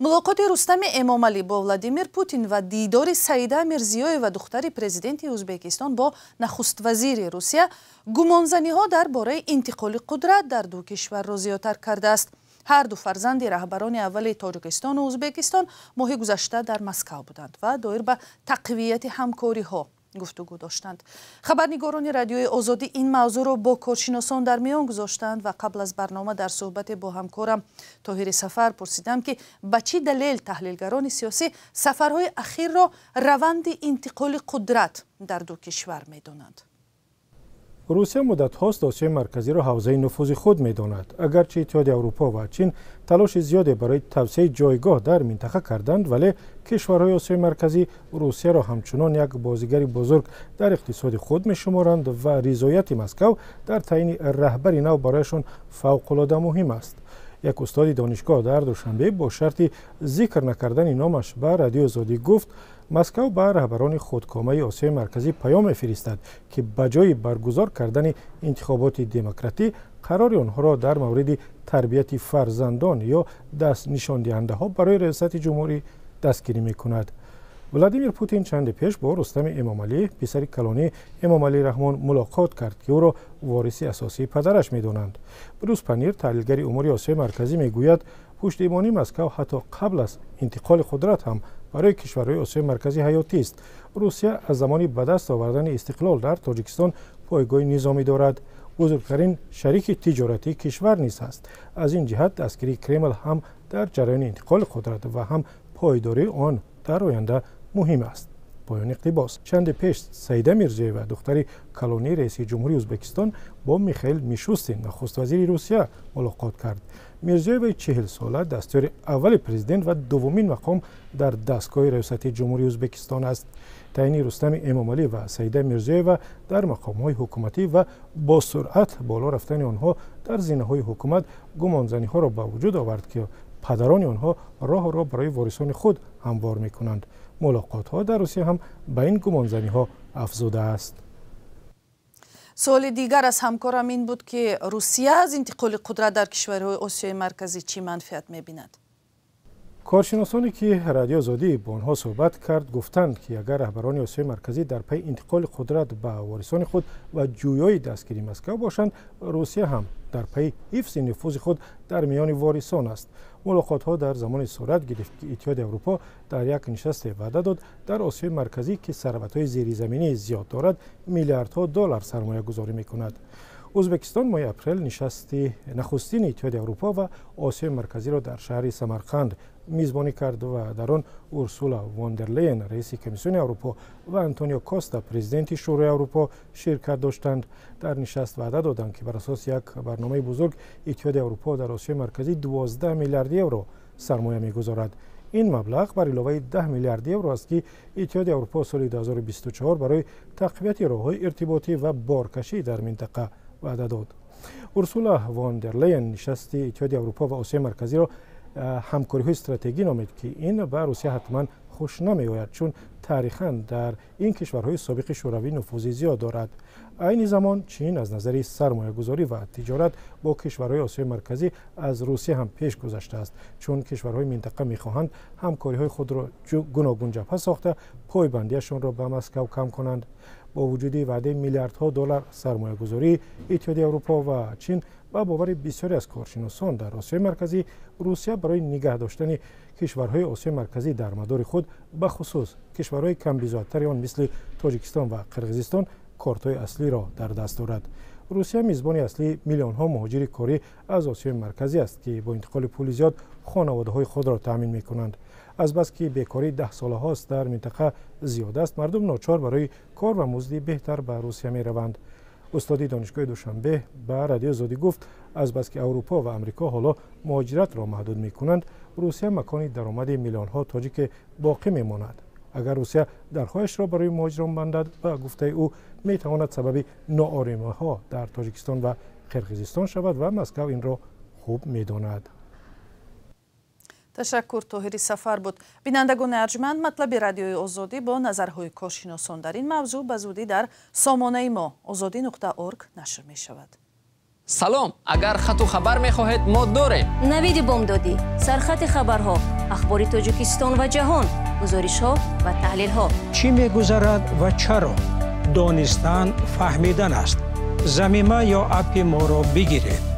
Мулоқоти Рустами Эмомалӣ бо Владимир Путин ва дидори Саида Мирзиёева, духтари президенти Ӯзбекистон, бо нахуствазири Русия гумонзаниҳо дар бораи интиқоли қудрат дар ду кишварро зиёдтар кардааст. Ҳар ду фарзанди раҳбарони аввали Тоҷикистону Ӯзбекистон моҳи гузашта дар Москав буданд ва доир ба тақвияти ҳамкориҳо гуфтугӯ доштанд. Хабарнигорони Радиои Озодӣ ин мавзӯъро бо коршиносон дар миён гузоштанд ва қабл аз барнома дар суҳбате бо ҳамкорам Тоҳири Сафар пурсидам, ки ба чӣ далел таҳлилгарони сиёсӣ сафарҳои ахирро раванди интиқоли қудрат дар ду кишвар медонанд. Русия муддатҳост Осиёи Марказиро ҳавзаи нуфузи худ медонад. Агарчи Иттиҳоди Аврупо ва Чин талоши зиёде барои тавсеаи ҷойгоҳ дар минтақа карданд, вале кишварҳои Осиёи Марказӣ Русияро ҳамчунон як бозигари бузург дар иқтисоди худ мешуморанд ва ризояти Москав дар таъйини раҳбари нав барояшон фавқулода муҳим аст. Як устоди донишгоҳ дар Душанбе бо шарти зикр накардани номаш ба Радиои Озодӣ гуфт, Москав ба раҳбарони худкомаи Осиёи Марказӣ паём мефиристад, ки ба ҷои баргузор кардани интихоботи демократӣ қарори онҳоро дар мавриди тарбияти фарзандон ё дастнишондиҳандаҳо барои раёсати ҷумҳурӣ дастгирӣ мекунад. Владимир Путин чанде пеш бо Рустами Эмомалӣ, писари калонӣ Эмомалӣ Раҳмон, мулоқот кард, ки ӯро вориси асосии падараш медонанд. Брус Панир, таҳлилгари умури Осиёи Марказӣ, мегӯяд, пуштибонии Москав ҳатто қабл аз интиқоли қудрат ҳам барои кишварҳои Осиёи Марказӣ ҳаётист. Русия аз замони ба даст овардани истиқлол дар Тоҷикистон пойгоҳи низомӣ дорад, бузургтарин шарики тиҷоратии кишвар низ ҳаст. Аз ин ҷиҳат дастгирии Кремл ҳам дар ҷараёни интиқоли қудрат ва ҳам пойдории он дар оянда муҳим аст. Поёни иқтибос. Чанде пеш Саида Мирзиёева, духтари калонии раиси ҷумҳурии Ӯзбекистон, бо Михаил Мишустин, нахуствазири Русия, мулоқот кард. Мирзиёеваи 40-сола дастёри аввали президент ва дуввумин мақом дар дастгоҳи раёсати ҷумҳурии Ӯзбекистон аст. Таъйини Рустами Эмомалӣ ва Саида Мирзиёева дар мақомҳои ҳукуматӣ ва бо суръат боло рафтани онҳо дар зинаҳои ҳукумат гумонзаниҳоро ба вуҷуд овард, ки падарони онҳо роҳро барои ворисони худ ҳамвор мекунанд. Мулоқотҳо дар Русия ҳам ба ин гумонзаниҳо афзудааст. Суоли дигар аз ҳамкорам ин буд, ки Русия аз интиқоли қудрат дар кишварҳои Осиёи Марказӣ чӣ манфиат мебинад? Коршиносоне ки Радиои Озодӣ бо онҳо суҳбат кард, гуфтанд, ки агар раҳбарони Осиёи Марказӣ дар пайи интиқоли қудрат ба ворисони худ ва ҷӯёи дастгирии Москав бошанд, Русия ҳам дар пайи ҳифзи нуфузи худ дар миёни ворисон аст. Мулоқотҳо дар замоне сурат гирифт, ки Иттиҳоди Аврупо дар як нишасте ваъда дод, дар Осиёи Марказӣ, ки сарватҳои зеризаминӣ зиёд дорад, миллиардҳо доллар сармоягузорӣ мекунад. Ӯзбекистон моҳи апрел нишасти нахустини Иттиҳоди Аврупо ва Осиёи Марказиро дар шаҳри Самарқанд мизбонӣ кард ва дар он Урсула фон дер Лейен, раиси Комиссиони Аврупо, ва Антонио Коста, президенти Шӯрои Аврупо, ширкат доштанд. Дар нишаст ваъда доданд, ки бар асоси як барномаи бузург Иттиҳоди Аврупо дар Осиёи Марказӣ 12 миллиард евро сармоя мегузорад. Ин маблағ бар иловаи 10 миллиард евро аст, ки Иттиҳоди Аврупо соли 2024 барои тақвияти роҳҳои иртиботӣ ва боркашӣ дар минтақа ваъда дод. Урсула фон дер Лейен нишасти Иттиҳоди Аврупо ва Осиёи Марказиро ҳамкориҳои стратегӣ номид, ки ин ба Русия ҳатман хуш намеояд, чун таърихан дар ин кишварҳои собиқи шӯравӣ нуфузи зиёд дорад. Айни замон Чин аз назари сармоягузорӣ ва тиҷорат бо кишварҳои Осиёи Марказӣ аз Русия ҳам пеш гузаштааст, чун кишварҳои минтақа мехоҳанд ҳамкориҳои худро гуногунҷабҳа сохта, пойбандиашонро ба Москав кам кунанд. Бо вуҷуди ваъдаи миллиардҳо доллар сармоягузории Иттиҳоди Аврупо ва Чин, ба бовари бисёре аз коршиносон дар Осиёи Марказӣ, Русия барои нигаҳ доштани кишварҳои Осиёи Марказӣ дар мадори худ, бахусус кишварҳои камбизоаттари он мисли Тоҷикистон ва Қирғизистон, кортҳои аслиро дар даст дорад. Русия мизбони аслии миллионҳо муҳоҷири корӣ аз Осиёи Марказӣ аст, ки бо интиқоли пули зиёд хонаводаҳои худро таъмин мекунанд. Азбаски бекорӣ даҳсолаҳост дар минтақа зиёд аст, мардум ночор барои кор ва музди беҳтар ба Русия мераванд. Устоди донишгоҳи Душанбе ба Радиои Озодӣ гуфт, азбаски Аврупо ва Амрико ҳоло муҳоҷиратро маҳдуд мекунанд, Русия макони даромади миллионҳо тоҷике боқӣ мемонад. Агар Русия дарҳояшро барои муҳоҷирон бандад, ба гуфтаи ӯ, метавонад сабаби нооромиҳо дар Тоҷикистон ва Қирғизистон шавад ва Москав инро хуб медонад. Ташаккур, Тоҳири Сафар буд. Бинандагони арҷманд, матлаби Радиои Озодӣ бо назарҳои коршиносон дар ин мавзӯъ ба зудӣ дар сомонаи мо ozodi.org нашр мешавад. Салом, агар хату хабар мехоҳед, мо дорем. Навиди бомдодӣ, сархати хабарҳо, ахбори Тоҷикистон ва ҷаҳон, гузоришҳо ва таҳлилҳо. Чӣ мегузарад ва чаро? Донистан фаҳмидан аст. Замима ё аппи моро бигиред.